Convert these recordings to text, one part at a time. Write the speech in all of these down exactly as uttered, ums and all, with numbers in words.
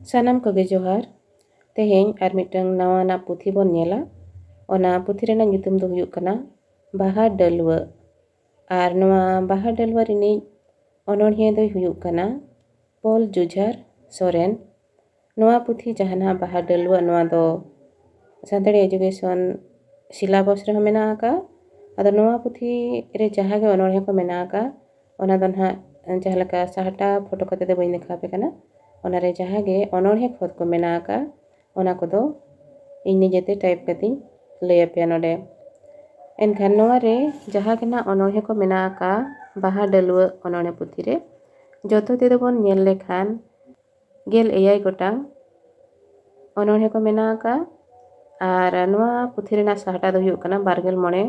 ᱥᱟᱱᱟᱢ ᱠᱚᱜᱮ ᱡᱚᱦᱟᱨ᱾ ᱛᱮᱦᱮᱧ ᱟᱨ ᱢᱤᱫᱴᱟᱝ ᱱᱟᱣᱟᱱᱟᱜ ᱯᱩᱛᱷᱤ ᱵᱚᱱ ᱧᱮᱞᱟ᱾ ᱚᱱᱟ ᱯᱩᱛᱷᱤ ᱨᱮᱱᱟᱜ ᱧᱩᱛᱩᱢ ᱫᱚ ᱦᱩᱭᱩᱜ ᱠᱟᱱᱟ ᱵᱟᱦᱟ ᱰᱟᱹᱞᱣᱟᱹ᱾ ᱟᱨ ᱱᱚᱣᱟ ᱵᱟᱦᱟ ᱰᱟᱹᱞᱣᱟᱹ ᱨᱤᱱᱤᱡ ᱚᱱᱚᱬᱦᱤᱭᱟᱹ ᱫᱚᱭ ᱦᱩᱭᱩᱜ ᱠᱟᱱᱟ ᱯᱚᱞ ᱡᱩᱡᱷᱟᱨ ᱥᱚᱨᱮᱱ᱾ ᱱᱚᱣᱟ ᱯᱩᱛᱷᱤ ᱡᱟᱦᱟᱸ ᱱᱟᱦᱟᱜ ᱵᱟᱦᱟ ᱰᱟᱹᱞᱣᱟᱹ, ᱱᱚᱣᱟ ᱫᱚ ᱥᱟᱱᱛᱟᱲᱤ education syllabus ᱨᱮᱦᱚᱸ ᱢᱮᱱᱟᱜ ᱟᱠᱟᱫᱼᱟ᱾ ᱟᱫᱚ ᱱᱚᱣᱟ ᱯᱩᱛᱷᱤ ᱨᱮ ᱡᱟᱦᱟᱸ ᱜᱮ ᱚᱱᱚᱬᱦᱮ ᱠᱚ ᱢᱮᱱᱟᱜ ᱟᱠᱟᱫᱼᱟ, ᱚᱱᱟ ᱫᱚ ᱱᱟᱦᱟᱜ ᱡᱟᱦᱟᱸ ᱞᱮᱠᱟ ᱥᱟᱦᱴᱟ ᱯᱷᱳᱴᱳ ᱠᱟᱛᱮ ᱫᱚ ᱵᱟᱹᱧ ᱫᱮᱠᱷᱟᱣ ᱟᱯᱮ ᱠᱟᱱᱟ᱾ ᱚᱱᱟ ᱨᱮ ᱡᱟᱦᱟᱸ ᱜᱮ ᱚᱱᱚᱬᱦᱮ ᱠᱷᱚᱛ ᱠᱚ ᱢᱮᱱᱟᱜ ᱟᱠᱟᱫᱼᱟ, ᱚᱱᱟ ᱠᱚᱫᱚ ᱤᱧ ᱱᱤᱡᱮᱛᱮ type ᱠᱟᱛᱮᱧ ᱞᱟᱹᱭ ᱟᱯᱮᱭᱟ ᱱᱚᱰᱮ᱾ ᱮᱱᱠᱷᱟᱱ ᱱᱚᱣᱟ ᱨᱮ ᱡᱟᱦᱟᱸ ᱜᱮ ᱱᱟᱦᱟᱜ ᱚᱱᱚᱬᱦᱮ ᱠᱚ ᱢᱮᱱᱟᱜ ᱟᱠᱟᱫᱼᱟ ᱵᱟᱦᱟ ᱰᱟᱹᱞᱣᱟᱹ ᱚᱱᱚᱬᱦᱮ ᱯᱩᱛᱷᱤ ᱨᱮ, ᱡᱚᱛᱚ ᱛᱮᱫᱚ ᱵᱚᱱ ᱧᱮᱞ ᱞᱮᱠᱷᱟᱱ ᱜᱮᱞ ᱮᱭᱟᱭ ᱜᱚᱴᱟᱝ ᱚᱱᱚᱬᱦᱮ ᱠᱚ ᱢᱮᱱᱟᱜ ᱟᱠᱟᱫᱼᱟ᱾ ᱟᱨ ᱱᱚᱣᱟ ᱯᱩᱛᱷᱤ ᱨᱮᱱᱟᱜ ᱥᱟᱦᱴᱟ ᱫᱚ ᱦᱩᱭᱩᱜ ᱠᱟᱱᱟ ᱵᱟᱨ ᱜᱮᱞ ᱢᱚᱬᱮ᱾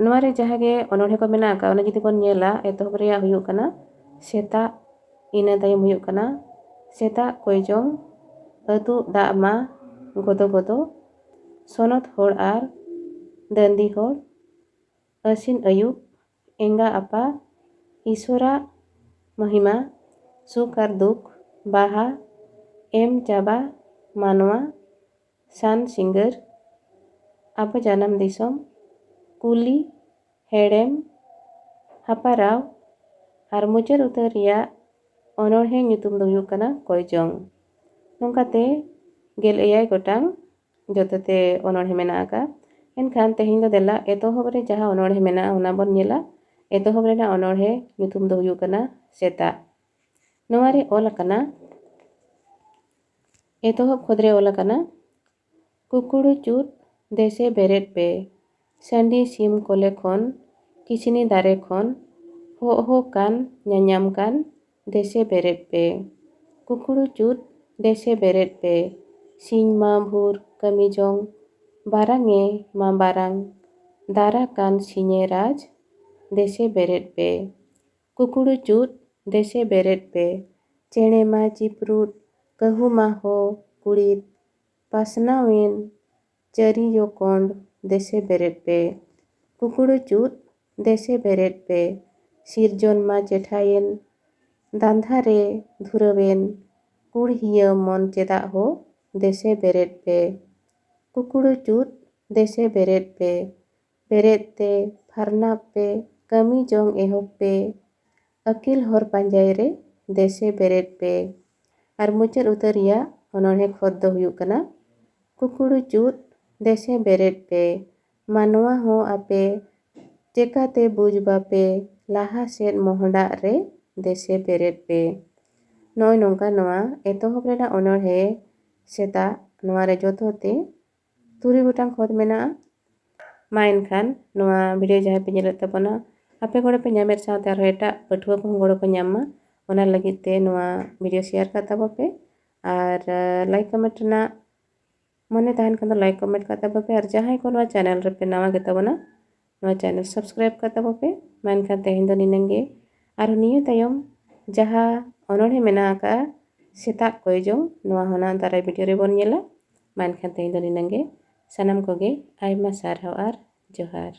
ᱱᱚᱣᱟ ᱨᱮ ᱡᱟᱦᱟᱸ ᱜᱮ ᱚᱱᱚᱬᱦᱮ ᱠᱚ ᱢᱮᱱᱟᱜ ᱟᱠᱟᱫᱼᱟ, ᱚᱱᱟ ᱡᱩᱫᱤ ᱵᱚᱱ ᱧᱮᱞᱟ, ᱮᱛᱚᱦᱚᱵ ᱨᱮᱭᱟᱜ ᱦᱩᱭᱩᱜ ᱠᱟᱱᱟ ᱥᱮᱛᱟᱜ, ᱤᱱᱟᱹ ᱛᱟᱭᱚᱢ ᱦᱩᱭᱩᱜ ᱠᱟᱱᱟ ᱥᱮᱛᱟᱜ ᱠᱚᱭᱡᱚᱝ, ᱟᱹᱛᱩᱜ ᱫᱟᱜ ᱢᱟ ᱜᱚᱫᱚ ᱜᱚᱫᱚ, ᱥᱚᱱᱚᱛ ᱦᱚᱲ ᱟᱨ ᱫᱟᱹᱱᱫᱤ ᱦᱚᱲ, ᱟᱹᱥᱤᱱ ᱟᱹᱭᱩᱵ, ᱮᱸᱜᱟ ᱟᱯᱟ, ᱤᱥᱚᱨᱟᱜ ᱢᱚᱦᱤᱢᱟ, ᱥᱩᱠ ᱟᱨ ᱫᱩᱠ, ᱵᱟᱦᱟ, ᱮᱢ ᱪᱟᱵᱟ, ᱢᱟᱱᱣᱟ, ᱥᱟᱱ ᱥᱤᱸᱜᱟᱹᱨ, ᱟᱵᱚ ᱡᱟᱱᱟᱢ ᱫᱤᱥᱚᱢ, ᱠᱩᱞᱤ, ᱦᱮᱲᱮᱢ, ᱦᱟᱯᱟᱨᱟᱣ, ᱟᱨ ᱢᱩᱪᱟᱹᱫ ᱩᱛᱟᱹᱨ ᱨᱮᱭᱟᱜ ᱚᱱᱚᱬᱦᱮ ᱧᱩᱛᱩᱢ ᱫᱚ ᱦᱩᱭᱩᱜ ᱠᱟᱱᱟ ᱠᱚᱭᱡᱚᱝ᱾ ᱱᱚᱝᱠᱟᱛᱮ ᱜᱮᱞ ᱮᱭᱟᱭ ᱜᱚᱴᱟᱝ ᱡᱚᱛᱚᱛᱮ ᱚᱱᱚᱬᱦᱮ ᱢᱮᱱᱟᱜ ᱟᱠᱟᱫᱼᱟ᱾ ᱮᱱᱠᱷᱟᱱ ᱛᱮᱦᱮᱧ ᱫᱚ ᱫᱮᱞᱟ ᱮᱛᱚᱦᱚᱵ ᱨᱮ ᱡᱟᱦᱟᱸ ᱚᱱᱚᱬᱦᱮ ᱢᱮᱱᱟᱜᱼᱟ, ᱚᱱᱟ ᱵᱚᱱ ᱧᱮᱞᱟ᱾ ᱮᱛᱚᱦᱚᱵ ᱨᱮᱱᱟᱜ ᱚᱱᱚᱬᱦᱮ ᱧᱩᱛᱩᱢ ᱫᱚ ᱦᱩᱭᱩᱜ ᱠᱟᱱᱟ ᱥᱮᱛᱟᱜ᱾ ᱱᱚᱣᱟ ᱨᱮ ᱚᱞ ᱟᱠᱟᱱᱟ, ᱮᱛᱚᱦᱚᱵ ᱠᱷᱚᱸᱫᱽ ᱨᱮ ᱚᱞ ᱟᱠᱟᱱᱟ, ᱠᱩᱠᱲᱩ ᱪᱩᱫ ᱫᱮᱥᱮ ᱵᱮᱨᱮᱫ ᱯᱮ, ᱥᱟᱺᱰᱤ ᱥᱤᱢ ᱠᱚᱞᱮ ᱠᱷᱚᱱ, ᱠᱤᱥᱱᱤ ᱫᱟᱨᱮ ᱠᱷᱚᱱ, ᱦᱚᱜ ᱦᱚ ᱠᱟᱱ ᱧᱟᱧᱟᱢ ᱠᱟᱱ, ᱫᱮᱥᱮ ᱵᱮᱨᱮᱫ ᱯᱮ᱾ ᱠᱩᱠᱲᱩ ᱪᱩᱫ ᱫᱮᱥᱮ ᱵᱮᱨᱮᱫ ᱯᱮ, ᱥᱤᱧ ᱢᱟ ᱵᱷᱩᱨ ᱠᱟᱹᱢᱤ ᱡᱚᱝ, ᱵᱟᱨᱟᱝᱮ ᱢᱟ ᱵᱟᱨᱟᱝ, ᱫᱟᱨᱟ ᱠᱟᱱ ᱥᱤᱧᱮ ᱨᱟᱡᱽ, ᱫᱮᱥᱮ ᱵᱮᱨᱮᱫ ᱯᱮ᱾ ᱠᱩᱠᱲᱩ ᱪᱩᱫ ᱫᱮᱥᱮ ᱵᱮᱨᱮᱫ ᱯᱮ, ᱪᱮᱬᱮ ᱢᱟ ᱪᱤᱯᱨᱩᱫ, ᱠᱟᱹᱦᱩ ᱢᱟ ᱦᱚ ᱠᱩᱲᱤᱫ, ᱯᱟᱥᱱᱟᱣᱮᱱ ᱪᱟᱹᱨᱤᱭᱚ ᱠᱚᱸᱰ, ᱫᱮᱥᱮ ᱵᱮᱨᱮᱫ ᱯᱮ᱾ ᱠᱩᱠᱲᱩ ᱪᱩᱫ ᱫᱮᱥᱮ ᱵᱮᱨᱮᱫ ᱯᱮ, ᱥᱤᱨᱡᱚᱱ ᱢᱟ ᱪᱮᱴᱷᱟᱭᱮᱱ, ᱫᱟᱸᱫᱷᱟ ᱨᱮ ᱫᱷᱩᱨᱟᱹᱣᱮᱱ, ᱠᱩᱲᱦᱤᱭᱟᱹ ᱢᱚᱱ ᱪᱮᱫᱟᱜ ᱦᱳ, ᱫᱮᱥᱮ ᱵᱮᱨᱮᱫ ᱯᱮ᱾ ᱠᱩᱠᱲᱩ ᱪᱩᱫ, ᱫᱮᱥᱮ ᱵᱮᱨᱮᱫ ᱯᱮ᱾ ᱵᱮᱨᱮᱫ ᱛᱮ ᱯᱷᱟᱨᱱᱟᱜ ᱯᱮ, ᱠᱟᱹᱢᱤ ᱡᱚᱝ ᱮᱦᱚᱵ ᱯᱮ᱾ ᱟᱹᱠᱤᱞ ᱦᱚᱨ ᱯᱟᱸᱡᱟᱭ ᱨᱮ, ᱫᱮᱥᱮ ᱵᱮᱨᱮᱫ ᱯᱮ᱾ ᱟᱨ ᱢᱩᱪᱟᱹᱫ ᱩᱛᱟᱹᱨ ᱨᱮᱭᱟᱜ ᱚᱱᱚᱬᱦᱮ ᱠᱷᱚᱛ ᱫᱚ ᱦᱩᱭᱩᱜ ᱠᱟᱱᱟ, ᱠᱩᱠᱲᱩ ᱪᱩᱫ, ᱫᱮᱥᱮ ᱵᱮᱨᱮᱫ ᱯᱮ᱾ ᱢᱟᱱᱣᱟ ᱦᱚᱸ ᱟᱯᱮ ᱪᱮᱠᱟᱛᱮ ᱵᱩᱡᱽ ᱵᱟᱯᱮ, ᱞᱟᱦᱟ ᱥᱮᱫ ᱢᱚᱦᱰᱟᱜ ᱨᱮ ᱫᱮᱥᱮ ᱵᱮᱨᱮᱫ ᱯᱮ᱾ ᱱᱚᱜᱼᱚᱭ ᱱᱚᱝᱠᱟ ᱱᱚᱣᱟ ᱮᱛᱚᱦᱚᱵ ᱨᱮᱱᱟᱜ ᱚᱱᱚᱬᱦᱮ ᱥᱮᱛᱟᱜ ᱱᱚᱣᱟ ᱨᱮ ᱡᱚᱛᱚ ᱛᱮ ᱛᱩᱨᱩᱭ ᱜᱚᱴᱟᱝ ᱠᱷᱚᱛ ᱢᱮᱱᱟᱜᱼᱟ᱾ ᱢᱟ ᱮᱱᱠᱷᱟᱱ ᱱᱚᱣᱟ video ᱡᱟᱦᱟᱸᱭ ᱯᱮ ᱧᱮᱞᱮᱫ ᱛᱟᱵᱚᱱᱟ, ᱟᱯᱮ ᱜᱚᱲᱚ ᱯᱮ ᱧᱟᱢᱮᱫ ᱥᱟᱶᱛᱮ ᱟᱨᱦᱚᱸ ᱮᱴᱟᱜ ᱯᱟᱹᱴᱷᱩᱣᱟᱹ ᱠᱚᱦᱚᱸ ᱜᱚᱲᱚ ᱠᱚ ᱧᱟᱢ ᱢᱟ, ᱚᱱᱟ ᱞᱟᱹᱜᱤᱫ ᱛᱮ ᱱᱚᱣᱟ video share ᱠᱟᱜ ᱛᱟᱵᱚ ᱯᱮ᱾ ᱟᱨ, ᱟᱸ, like comment ᱨᱮᱱᱟᱜ ᱢᱚᱱᱮ ᱛᱟᱦᱮᱱ ᱠᱷᱟᱱ ᱫᱚ like comment ᱠᱟᱜ ᱛᱟᱵᱚ ᱯᱮ᱾ ᱟᱨ ᱡᱟᱦᱟᱸᱭ ᱠᱚ ᱱᱚᱣᱟ channel ᱨᱮᱯᱮ ᱱᱟᱣᱟ ᱜᱮ ᱛᱟᱵᱚᱱᱟ, ᱱᱚᱣᱟ channel subscribe ᱠᱟᱜ ᱛᱟᱵᱚ ᱯᱮ᱾ ᱢᱟ ᱮᱱᱠᱷᱟᱱ ᱛᱮᱦᱮᱧ ᱫᱚ ᱱᱤᱱᱟᱹᱝ ᱜᱮ᱾ ᱟᱨᱦᱚᱸ ᱱᱤᱭᱟᱹ ᱛᱟᱭᱚᱢ ᱡᱟᱦᱟᱸ ᱚᱱᱚᱬᱦᱮ ᱢᱮᱱᱟᱜ ᱟᱠᱟᱫᱼᱟ ᱥᱮᱛᱟᱜ ᱠᱚᱭ ᱡᱚᱝ, ᱱᱚᱣᱟ ᱦᱚᱸ ᱱᱟᱜ ᱫᱟᱨᱟᱭ video ᱨᱮᱵᱚᱱ ᱧᱮᱞᱟ᱾ ᱢᱟ ᱮᱱᱠᱷᱟᱱ ᱛᱮᱦᱮᱧ ᱫᱚ ᱱᱤᱱᱟᱹᱝ ᱜᱮ᱾ ᱥᱟᱱᱟᱢ ᱠᱚᱜᱮ ᱟᱭᱢᱟ ᱥᱟᱨᱦᱟᱣ ᱟᱨ ᱡᱚᱦᱟᱨ᱾